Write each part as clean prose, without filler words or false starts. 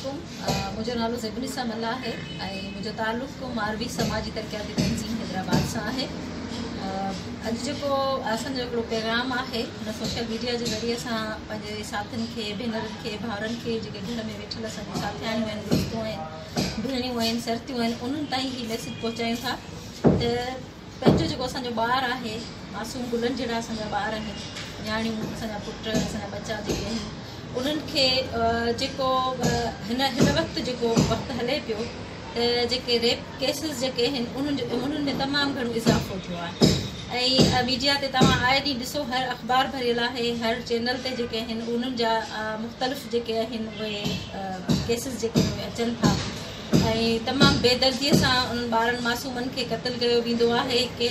عليڪم منهنجو نالو زيبنسا ملاح آهي ۽ منهنجو تعلق ماروي سماجي ترقياتي تنظيم حيدرآباد سان آهي. اڄ جيڪو اسان جو هڪڙو پيغام آهي هن سوشل ميڊيا جي ذريعي سان پنهنجي ساٿين کي، ڀينرن کي، ڀائرن کي، جيڪي گهر ۾ ويٺل اسان جون ساٿياڻيون آهن، دوستون آهن، ڀيڻيون آهن، سرتيون آهن، انهن تائين هي ميسيج پهچايون ٿا ته پنهنجو جيڪو اسان جو ٻار آهي، معصوم گلن جهڙا اسان جا ٻار آهن، نياڻيون، اسان جا پٽ، اسان جا ٻچا جيڪي آهن، انهن کي جيڪو هن هن وقت جيڪو وقت هلي پيو ته جيڪي ريپ ڪيسز جيڪي آهن انهن جو انهن ۾ تمام گهڻو اضافو ٿيو آهي ۽ ميڊيا تي توهان آئي ڏينهن ڏسو هر اخبار ڀريل آهي، هر چينل تي جيڪي آهن انهن جا مختلف جيڪي آهن اهي ڪيسز جيڪي اهي اچن ٿا ۽ تمام بيدردي سان انهن ٻارن معصومن کي قتل ڪيو ويندو آهي ۽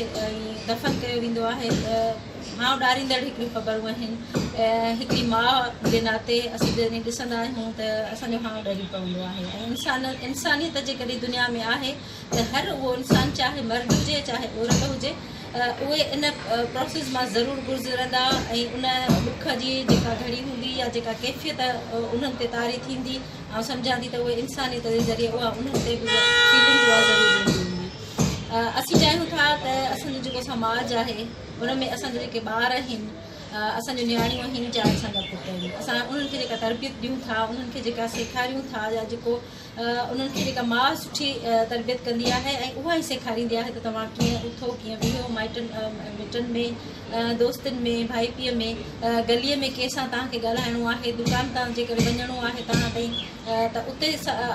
دفن ڪيو ويندو آهي ته هانء ڏاريندڙ هڪڙيون خبرون آهن. هڪڙي ماء جي ناتي اسين جڏهن ڏسندا آهيون ته اسان جو هانء ڏري پوندو آهي ۽ انسان انسانيت جيڪڏهن دنيا ۾ آهي ته هر اهو انسان چاهي مرد هجي چاهي عورت هجي اهي ان پروسيس مان ضرور گذرندا ۽ ان ڏک جي جيڪا گهڙي هوندي يا جيڪا ڪيفيت انهن تي طاري ٿيندي، آئون سمجهان ٿي ته اهي انسانيت جي ذريعي اها انهن تي به فيلنگ اها ضرور ايندي هوندي. اسين چاهيون ٿا ته اسان جو جيڪو سماج آهي ان ۾ اسان جا جيڪي ٻار آهن، اسان جون نياڻيون آهن يا اسان جا پٽ آهن، اسان انهن کي جيڪا تربيت ڏيون ٿا، انهن کي جيڪا سيکاريون ٿا يا جيڪو انهن کي جيڪا ماء سٺي تربيت ڪندي آهي ۽ اها ئي سيکاريندي آهي ته توهان ڪيئن اٿو، ڪيئن ويهو، مائٽن مٽن ۾، دوستن ۾، ڀائپيء ۾، گليء ۾ ڪنهن سان توهان کي ڳالهائڻو آهي، دڪان تان جيڪڏهن وڃڻو آهي توهان تائين ته اتي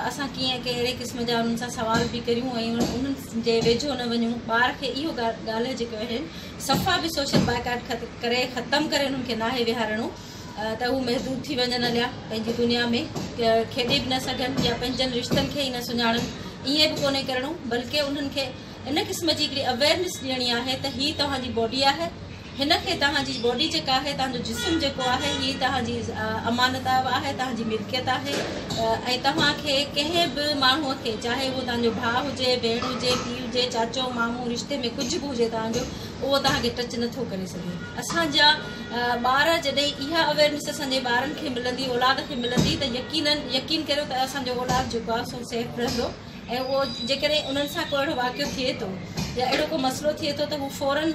اسان ڪيئن ڪهڙي قسم جا انهن سان سوال به ڪريون ۽ انهن جي ويجهو نه وڃون. ٻار کي اهو ڳالهه جيڪو آهن صفا به سوشل بائيڪاٽ ڪري ختم ڪري انهن کي ناهي ويهارڻو ته هو محدود ٿي وڃن هليا پنهنجي دنيا ۾ کيڏي به نه سگهن يا پنهنجن رشتن کي ئي نه سڃاڻن، ائين به ڪونهي ڪرڻو بلڪه انهن کي ان قسم جي هڪڙي اويئرنيس ڏيڻي آهي ته هي توهان جي باڊي آهي، هن کي توهان جي باڊي جيڪا آهي، توهان جو جسم جيڪو آهي، هي توهان جي امانت آهي، توهان جي ملڪيت آهي ۽ توهان کي ڪنهن به ماڻهوء کي چاهي اهو توهان جو ڀاء هجي، ڀيڻ هجي، پيء هجي، چاچو، مامو، رشتي ۾ ڪجهه به هجي توهان جو، اهو توهان کي ٽچ نٿو ڪري سگهي. اسان جا ٻار جڏهن اها اويئرنيس اسان جي ٻارن کي ملندي، اولاد کي ملندي ته يقينن يقين ڪريو ته اسان جو اولاد جيڪو آهي سو سيف رهندو. ۽ اهو جيڪڏهن انهن سان ڪو اهڙو واقعو ٿئي ٿو يا اهڙو ڪو مسئلو ٿئي ٿو ته هو فورن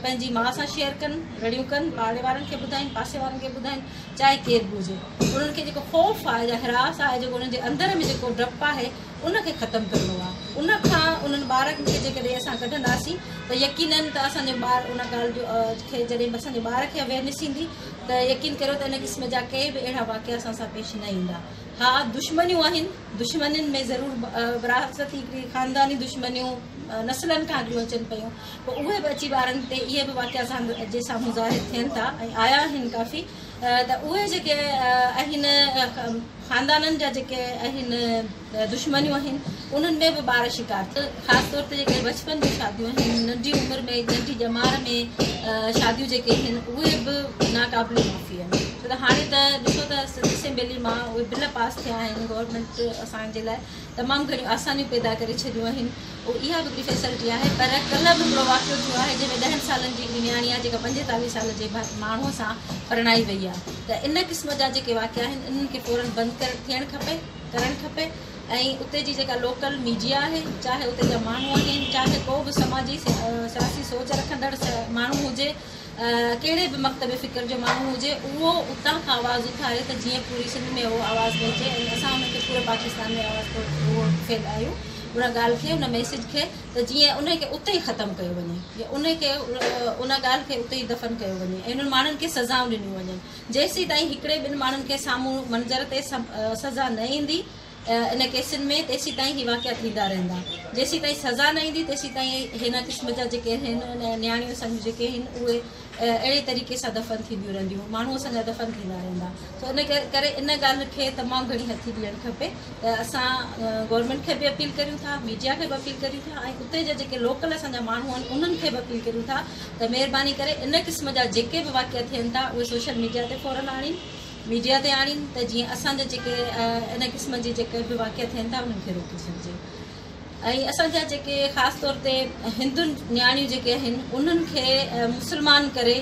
پنهنجي ماء سان شيئر ڪن، رڙيون ڪن، پاڙي وارن کي ٻڌائين، پاسي وارن کي ٻڌائين، چاهي ڪير به هجي. انهن کي جيڪو خوف آهي يا هراس آهي، جيڪو انهن جي اندر ۾ جيڪو ڊپ آهي، ان کي ختم ڪرڻو آهي. ان کان انهن ٻارن کي جيڪڏهن اسان ڪڍنداسين ته يقينن ته اسان جو ٻار ان ڳالهه جو کي جڏهن اسان جي ٻار کي اويئرنيس ايندي ته يقين ڪريو ته ان قسم جا ڪي به اهڙا واقعا اسان سان پيش نه ايندا. ها دشمنيون آهن، دشمنين ۾ ضرور وراثتي هڪڙي خانداني دشمنيون نسلن کان هليون اچن پيون، پوء اهي به اچي ٻارن تي اهي به واقعا اسان جي سامهون ظاهر ٿين ٿا ۽ آيا آهن ڪافي ته اهي جيڪي آهن خاندانن جا جيڪي آهن دشمنيون آهن انهن ۾ به ٻار شڪار ٿين. خاص طور تي جيڪي بچپن جون شاديون آهن، ننڍي عمر ۾ ننڍي ڄمار ۾ شاديون جيڪي آهن اهي به ناقابل معافي آهن، ڇو ته هاڻي ته ڏسو ته سنڌ اسيمبلي مان اهي بل پاس ٿيا آهن، گورنمينٽ اسان جي لاء تمام گهڻيون آسانيون پيدا ڪري ڇڏيون آهن، اها به هڪڙي فيسلٽي آهي، پر ڪلهه به هڪڙو واقعو ٿيو آهي جنهن ۾ 10 سالن جي هڪڙي نياڻي آهي جيڪا 45 سال جي ماڻهوء سان پرڻائي وئي آهي ته ان قسم جا جيڪي واقعا آهن انهن کي فورن بند ٿيڻ کپي، ڪرڻ کپي ۽ اتي جي جيڪا لوڪل ميڊيا آهي چاهي اتي جا ماڻهو آهن چاهي ڪو به سماجي سياسي سوچ رکندڙ ماڻهو هجي، ڪهڙي به مڪتب فڪر جو ماڻهو هجي اهو اتان کان آواز اٿاري ته جيئن پوري سنڌ ۾ اهو آواز پهچي ۽ اسان ان کي پوري پاڪستان ۾ آواز اهو ڦهلايون ان ڳالهه کي ان ميسيج کي ته جيئن ان کي اتي ئي ختم ڪيو وڃي يا ان کي ان ڳالهه کي اتي ئي دفن ڪيو وڃي ۽ انهن ماڻهن کي سزائون ڏنيون وڃن. جيسيتائين هڪڙي ٻن ماڻهن کي سامهون منظر تي سزا نه ايندي ان ڪيسن ۾ تيسيتائين هي واقعا ٿيندا رهندا. جيسيتائين سزا نه ايندي تيسيتائين هن قسم جا جيڪي آهن نياڻيون اسان جون جيڪي آهن اهي اهڙي طريقي سان دفن ٿينديون رهنديون، ماڻهو اسان جا دفن ٿيندا رهندا. سو ان ڪري ان ڳالهه کي تمام گهڻي هٿي ڏيڻ کپي ته اسان گورنمينٽ کي به اپيل ڪريون ٿا، ميڊيا کي به اپيل ڪريون ٿا ۽ اتي جا جيڪي لوڪل اسان جا ماڻهو آهن انهن کي به اپيل ڪريون ٿا ته مهرباني ڪري ان قسم جا جيڪي به واقعا ٿين ٿا اهي سوشل ميڊيا تي فورن آڻين، ميڊيا تي آڻين ته جيئن اسان جا جيڪي ان قسم جي جيڪي به واقعا ٿين ٿا انهن کي روڪي سگهجي ۽ اسان جا جيڪي خاص طور تي هندن نياڻيون جيڪي آهن انهن کي مسلمان ڪري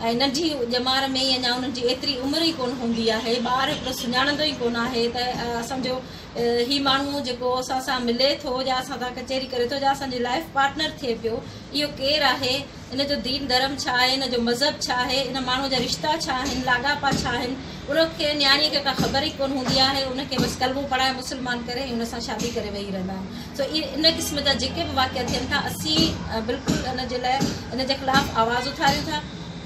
۽ ننڍي ڄمار ۾ ئي اڃا انهن جي ايتري عمر ئي ڪونه هوندي آهي، ٻار هڪڙو سڃاڻندو ئي ڪونه آهي ته اسان جو هي ماڻهو جيڪو اسان سان ملي ٿو يا اسان سان ڪچهري ڪري ٿو يا اسان جو لائف پارٽنر ٿئي پيو، اهو ڪير آهي، ان جو دين ڌرم ڇا آهي، ان جو مذهب ڇا آهي، ان ماڻهو جا رشتا ڇا آهن، لاڳاپا ڇا آهن، ان کي نياڻيء کي ڪا خبر ئي ڪونه هوندي آهي، ان کي بس ڪلمو پڙهائي مسلمان ڪري ۽ ان سان شادي ڪري ويهي رهندا آهن. سو ان قسم جا جيڪي به واقعا ٿين ٿا اسين بلڪل ان جي لاء ان جي خلاف آواز اٿاريون ٿا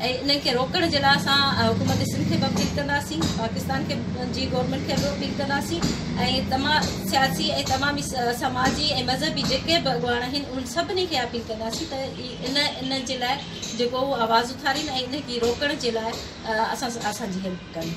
۽ انهن کي روڪڻ جي لاء اسان حڪومت سنڌ کي به اپيل ڪنداسين، پاڪستان کي جي گورنمينٽ کي به اپيل ڪنداسين ۽ تمام سياسي ۽ تمام سماجي ۽ مذهبي جيڪي به اڳواڻ آهن انهن سڀني کي اپيل ڪنداسين ته ان ان جي لاء جيڪو هو آواز اٿارين ۽ ان کي روڪڻ جي لاء اسان اسان جي هيلپ ڪن.